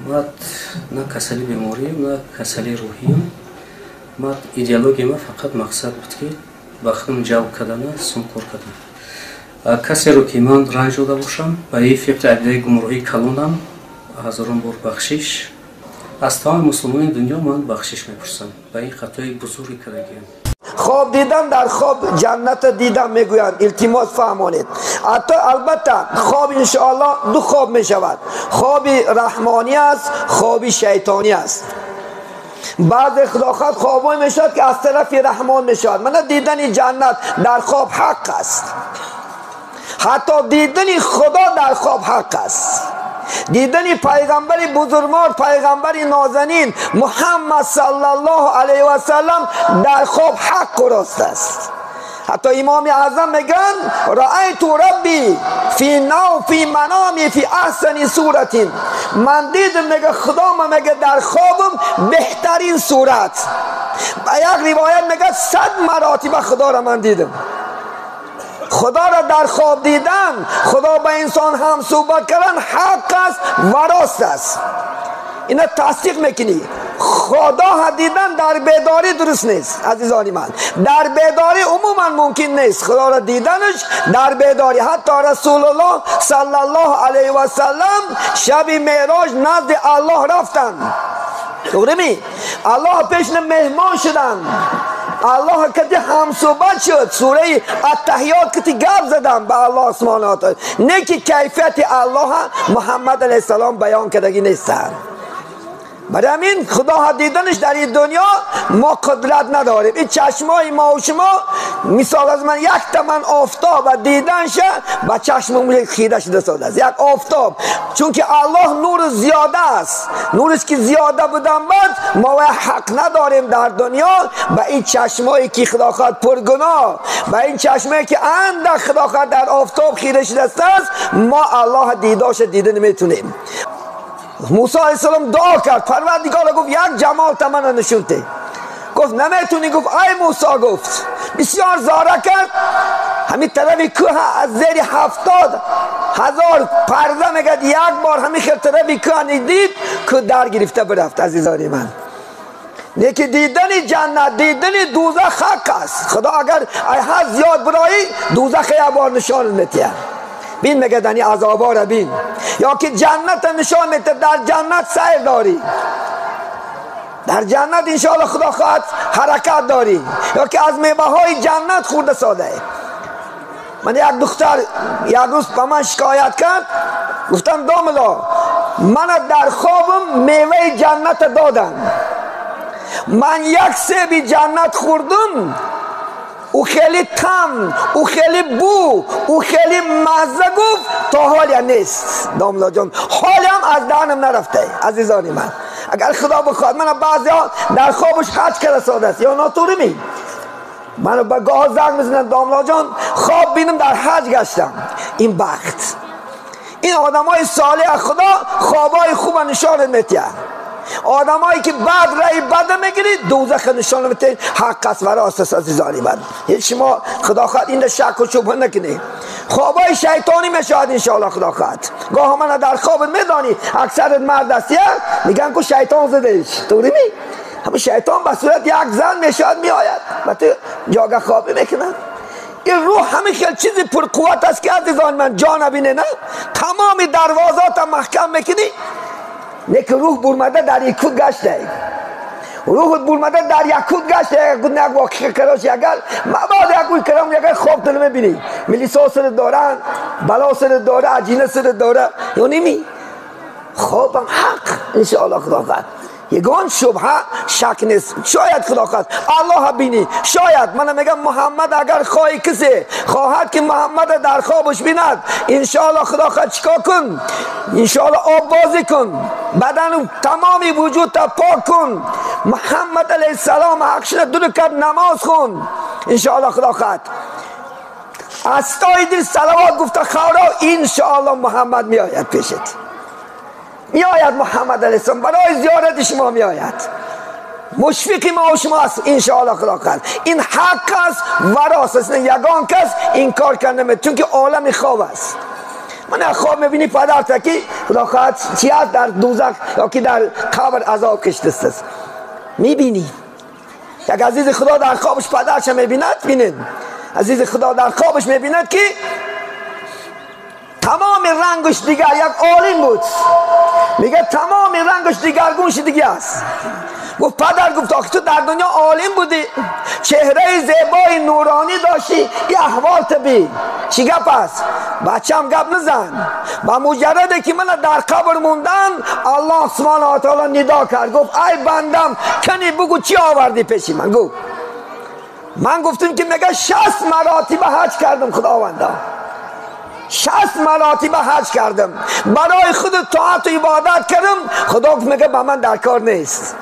Ман на касали беморием, на касали рӯҳием. Ман идеология ма фақат мақсад буд, ки ба худам ҷалб кардана, сум кор кардан. Касеро ки ман ранҷ дода бошам, ба ин фиқри ақидаи гумроҳии калонам ҳазорон бор бахшиш. Аз тамоми мусулмони дунё ман бахшиш мепурсам ба ин хатои бузурги кардагиам. Хоб дидан, дар хоб ҷаннат дидан мегӯянд, илтимос фаҳмонед. Ҳатто албатта хоб иншоаллоҳ ду хоб мешавад: хоби раҳмонӣ аст, хоби шайтонӣ аст. Баъзе худохоҳ хобҳое мешавад, ки аз тарафи раҳмон мешавад. Мана дидани ҷаннат дар хоб ҳақ аст, ҳатто дидани худо дар хоб ҳақ аст, дидани пайғамбари бузургвор, пайғамбари нозанин Муҳаммад саллаллоҳу алайҳи васаллам дар хоб ҳаққу рост аст. Ҳатто имоми аъзам мегӯянд: раайту рабби фи нав фи маноми фи аҳсани суратин. Ман дидам, мега, худома, мега, дар хобам беҳтарин сурат. Ба як ривоят мега, 100 маротиба худоро ман дидам. Худоро дар хоб дидан, худо ба инсон ҳам суҳбат кардан ҳақ аст ва рост аст. Ина тасдиқ мекунӣ. Худо дидан дар бедорӣ дуруст нест, азизони ман. Дар бедорӣ умуман мумкин нест худоро диданаш дар бедорӣ. Ҳатто расулуллоҳ саллаллоҳу алайҳи васаллам шаби меъроҷ назди аллоҳ рафтанд, туғрими аллоҳ пешна меҳмон шуданд, аллоҳ кати ҳамсӯҳбат шуд, сураи аттаҳиёт кати гап задам ба аллоҳ субҳонаҳу ва таъола. Не ки кайфияти аллоҳ муҳаммад алайҳиссалом баён кардагӣ нестанд. Барои ҳамин худо диданаш дар ин дунё мо қудрат надорем. Ин чашмои мо ва шумо, мисол аз ман як таман офтоб диданша ба чашмам хира шуда содааст, як офтоб. Чунки аллоҳ нур зиёда аст, нуриш ки зиёда будан бад мо ҳақ надорем дар дунё ба ин чашмое ки худо хоҳад пургуноҳ, ба ин чашмое ки андак худо хоҳад дар офтоб хира шудааст, мо аллоҳ дидоша дида наметунем. Мусо алайҳиссалом дуо кард, парвардигора гуфт: як ҷамол тамана нишон де. Гуфт: наметунӣ. Гуфт: ай мусо, гуфт, бисёр зора кард. Ҳамин тарафи кӯҳ аз зери 70,000 парда мегӯяд, як бор ҳамин хел тарафи кӯҳ дид, кӯҳ дар гирифта бирафт. Азизони ман, неки дидани ҷаннат, дидани дӯзах ҳақ аст. Худо агар ай ҳад зиёд бироӣ, дӯзах як бор нишон метиҳад, бин, мегӯяд, ани азобора бин, ё ки ҷанната нишон метиҳад, дар ҷаннат сайр дорӣ, дар ҷаннат иншоалло худо хоҳад ҳаракат дорӣ, ё ки аз меваҳои ҷаннат хӯрда содае. Ман як духтар як рӯз ба ман шикоят кард, гуфтам: домулло, мана дар хобам меваи ҷанната доданд, ман як себи ҷаннат хӯрдум, ӯ хеле там, ӯ хеле бу, ӯ хеле мазза, гуфт, то ҳолия нест, домуллоҷон, ҳолиам аз даҳанам нарафта. Азизони ман, агар худо бихоҳад, мана баъзеҳо дар хобаш ҳаҷ карда содааст ё нотурими. Мана ба гоҳ занг мезананд: домуллоҷон, хоб бинам дар ҳаҷ гаштам. Ин бахт, ин одамои солеҳ худо хобҳои хуба нишонат метиҳад. Одамое ки бад раи бада мегирид, дӯзаха нишон метиҳад. Ҳақ аст ва рост аст, азизони ман. Ҳеҷ шумо худо хоҳад инда шакку шубҳа накунед. Хобҳои шайтонӣ мешавад иншоалло худо хоҳад. Гоҳ мана дар хобат медонӣ, аксарат мард аст, я мегӯянд ку шайтон задаиш, туғрими? Ҳамин шайтон ба сурати як зан мешавад, меояд ба ту ҷога хобӣ мекунад. Ин рӯҳ ҳамин хел чизи пурқувват аст, ки азизони ман, ҷо набине, на тамоми дарвозаота маҳкам мекунӣ, неки рӯҳ бурмада дар якут гашта, рӯҳут бурмада дар якут гашта. Як воқиқа карош, агар мабодо як уй карам, агар хоб ту намебинӣ, милисо сарат доранд, бало сарат дора, аҷина сарат дора ё неми. Хобам ҳақ иншоалло худо хоҳад, ягон шубҳа шак нест. Шояд худо хоҳад аллоҳ бинӣ, шояд мана мегам муҳаммад, агар хоҳӣ, касе хоҳад ки муҳаммада дар хобаш бинад, иншоалло худо хоҳад, чикор кун? Иншоалло об бозӣ кун, бадану тамоми вуҷудта пок кун, муҳаммад алайҳиссалом ҳақшина ду ракат намоз хун, иншоалло худо хоҳад аз тои дил салавот гуфта хавро, иншоалло муҳаммад меояд пешет, меояд муҳаммад алайҳиссалом барои зиёрати шумо меояд, мушфиқи мо ва шумо аст иншоалло худо хоҳад. Ин ҳақ аст ва рост аст, ягон кас инкор карда наметавонад, чунки олами хоб аст. من خواب میبینی پدرت که خدا خواهد چی هست در دوزخ یا که در قبر عذاب کشته است. میبینی یک عزیز خدا در خوابش پدرش میبیند. بینید، عزیز خدا در خوابش میبیند که تمام رنگش دیگر، یک عالم بود، میگه تمام رنگش دیگرگون دیگه است. گفت پدر، گفت آخه تو در دنیا عالم بودی، چهره زیبای نورانی داشتی، یه احوال بی چی گپ است؟ بچم گپ نزن. با مجرده که من در قبر موندن، الله سبحانه و تعالی ندا کرد، گفت ای بندم، کنی بگو چی آوردی پیشی من؟ گفت من گفتم که میگه 60 مراتب حج کردم خداوندا، 60 مراتب حج کردم، برای خود طاعت و عبادت کردم. خدا گفت میگه با من در کار نیست.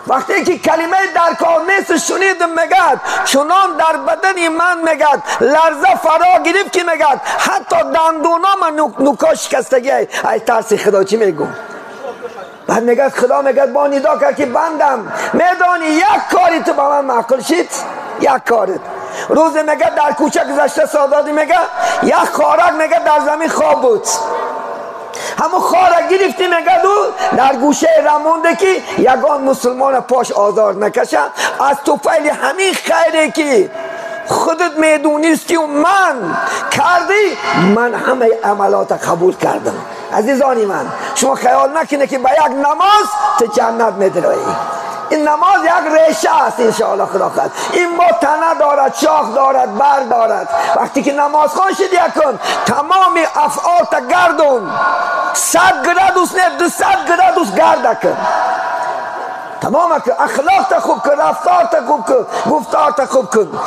وقتی که کلمه در کار نیست شنیدم، میگد چنان در بدن من میگد لرزه فرا گرفت که میگد حتی دندونا من نوکا شکستگی ای ترس خدا. چی میگم؟ بعد میگد خدا میگد با ندا کرد که بندم، میدانی یک کاری تو با من معقول شد؟ یک کارت. روز میگه در کوچه گذشته ساداتی، میگه یک خارک میگه در زمین خواب بود، همون خارک گرفتی، میگه دو در گوشه رمونده که یگان مسلمان پاش آزار نکشه. از توفیل همین خیری که خودت میدونستی و من کردی، من همه عملات قبول کردم. عزیزانی من، شما خیال نکنه که با یک نماز تو جنت میدرایی. این نماز یک ریشه است، انشاءالله خدا خواهد این ما تنه دارد، شاخ دارد، بر دارد. وقتی که نماز خوان شد، یکن تمام افعال تا گردون 100 градус نه، 200 градус گرده کن، تمام کن، اخلاق تا خوب کن، رفتار تا خوب کن، گفتار تا خوب کن.